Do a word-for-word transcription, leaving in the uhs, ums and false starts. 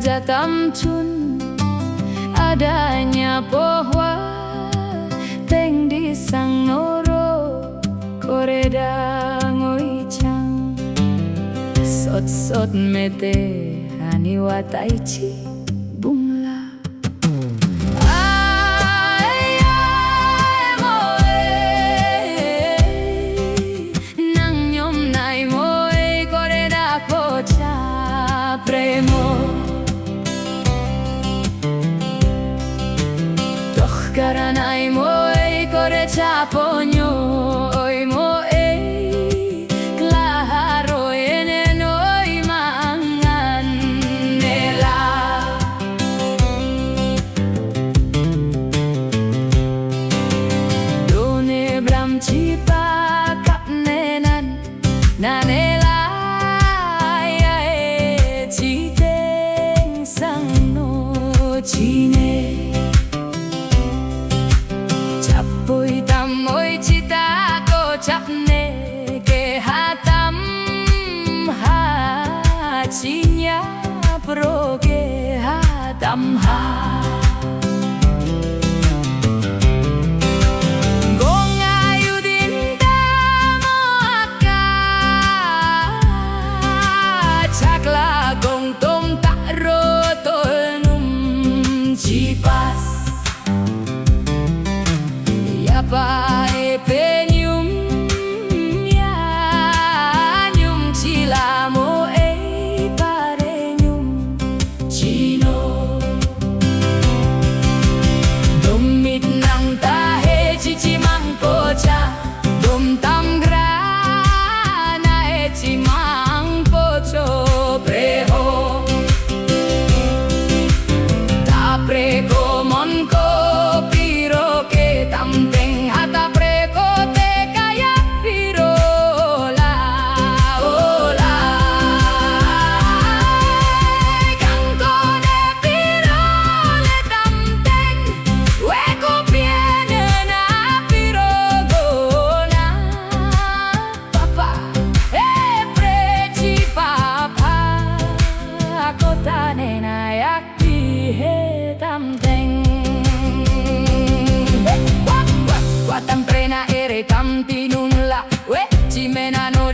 Jatam chun adanya pohwa teng di sang noro koreda ngoi chang. Sot sot mete ani wataichi bungla. Ai, ai, moe. Nang nyom nai moe, koreda pocha premo. Toh karanai moe, kore chaponyo oi moe. Klaharo ene noi mangan nela. Done bram chipa kap nenan nanela. Ya e chiteng sang no chine. Chapoi tamoi chita ko chapne ke hatam ha chinya pro ke hatam ha. Gong ayu dinda mo aka chakla gong tom taro tol num chipas. Yapa e penyum ya nyum chilamo e pare nyum chino. Domit nang tahe chichi mangkocha. Dom tam grana e chimang pocho preho. Tapre ko mon ko piro ke tamteng hata pre ko te kaya piro la ola. Kang ko ne piro le tamteng we ko piene na piro gona. Papa, e prechi papa, kotane na yakti he tamteng. Wa, wa, wa tam prena ere tam tinun la, we, chimena no